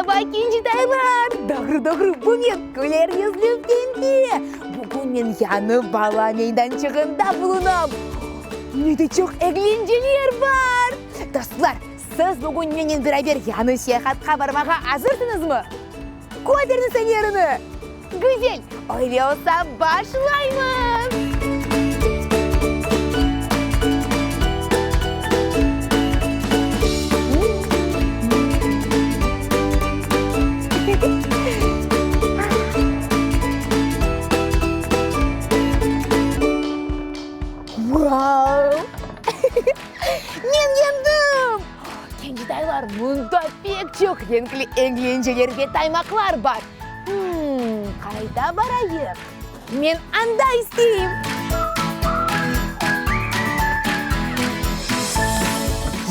Meraba, kencitaylar! Doğru-doğru, bu men, küler yüzlü Pembe! Bugün men yañı bala meydançığında bulunam. Ne de çoq eglenceler bar! Dostlar, siz bugün mennen beraber yañı seyahatqa barmağa azırsıñızmı? Köteriñiz ellerini! Güzel! Öyle olsa, başlaymız! Vau! Men yendim! Kencitaylar, mında pek çoq renkli eglenceler ve taymaqlar bar. Hımm, qayda barayıq? Men anda isteyim!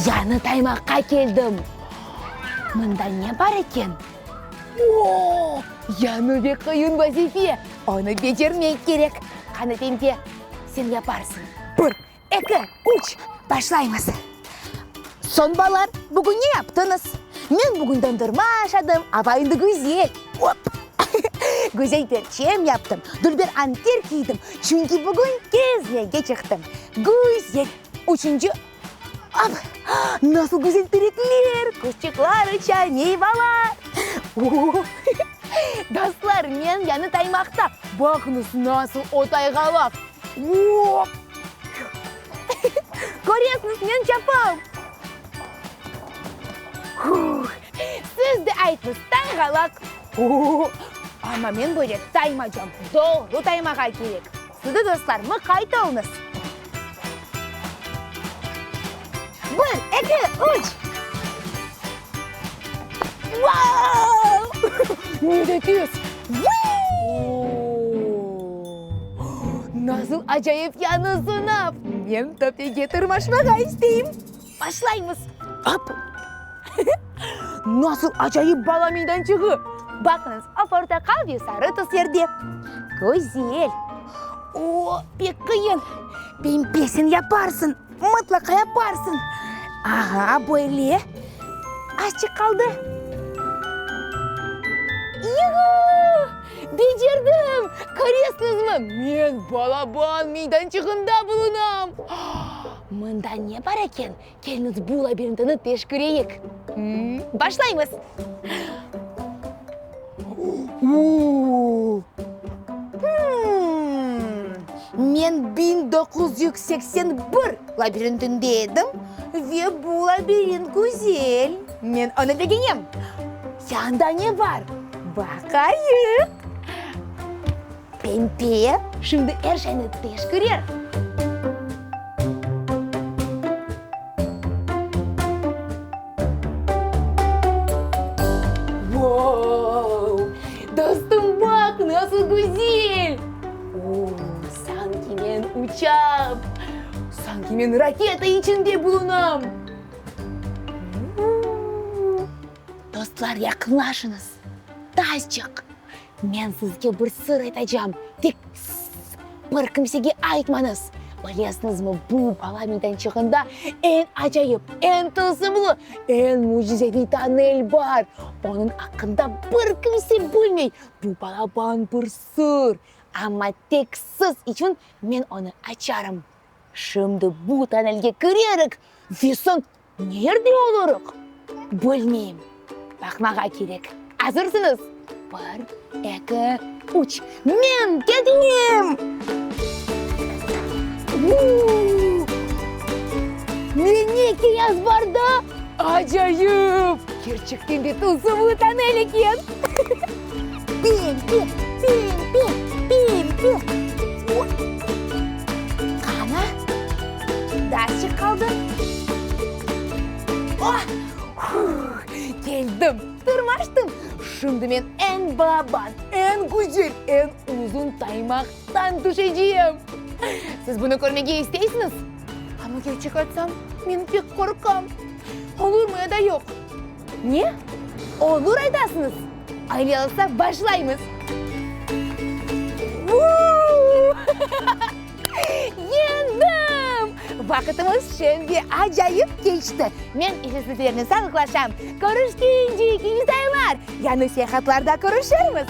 Yañı taymaqqa keldim. Mında ne bar eken? O, yañı ve qıyın vazife! Onı becermek kerek. Qani, Pempe, sen yaparsıñ. Bir, Eki, üç, başlaymız! Soñ, balalar, bugün ne yaptıñız? Men bugün dondurma aşadım, ava endi güzel. Op! Güzel perçem yaptım, dülber anter kiydim, çünki bugün kezmege çıqtım. Güzel! Üçünci, op! Nasıl güzel terekler, quşçıqlar uça, meyvalar! O-o-o! Dostlar, men yañı taymaqta. Baqıñız, nasıl o tayğalaq! Oop! Köresiñiz, men çapam! Huh! Siz de aytıñız, tayğalaq! O-o-o! Amma men böyle taymacam, doğru taymağa kerek. Siz de, dostlar, mıqayt oluñız! Bir, eki, üç! Vau! Ne de tez! Nasıl acayip yañı sınav! Men töpege tırmaşmağa isteyim. Başlaymız! Op! Nasıl acayip bala meydançığı! Baqıñız, o portaqal ve sarı tüslerde. Güzel! O, pek qıyın! Pembe, sen yaparsıñ! Mıtlaqa yaparsıñ! Ağa, böyle. Azçıq qaldı. Yuhu! Becerdim! Köresiñizmi, men balaban meydançığında bulunam! Mında ne bar eken? Keliñiz, bu labirintini teşkireyik. Başlaymız! Men 1981 labirintinde edim ve bu labirint güzel. Men onı begenem. Yanda ne bar? Baqayıq. Pempe şimdi er şeyni teşkirer. Vau! Dostum, baq, nasıl güzel! O, sanki men uçam, sanki men raketa içinde bulunam. Dostlar, yaqınlaşıñız, tazcıq. Men sizge bir sır aytacam, tek sss, bir kimsege aytmañız. Bilesiñizmi, bu bala meydançığında eñ acayip, eñ tılsımlı, eñ mücizeviy tonnel bar. Onıñ aqqında bir kimse bilmey. Bu balaban bir sır, amma tek siz içün men onı açarım. Şimdi bu tonnelge kirerik ve soñ Nerde olurıq? Bilmeyim. Baqmağa kerek. Azırsıñız? Bir, eki, üç. Men ketim! Vuu! Men ne keyaz bar da? Acayip! Kerçekten de tılsımlı tonnel eken! Pempe, pempe, pempe. Qana? Daşçıq qaldı. Oh! Keldim, tırmaştım. Şimdi men eñ balaban, eñ güzel, eñ uzun taymaqtan tüşecem. Siz bunı körmege isteysiñiz? Amma kerçek aytsam, men pek qorqam. Olurmı ya da yoq? Ne? Olur aytasıñız? Öyle olsa, başlaymız! Vuu! Yeñdim! Vaqıtımız şeñ ve acayip keçti. Men ise sizlernen sağlıqlaşam. Körüşkence, ekizaylar! Yañı seyahatlarda körüşermiz!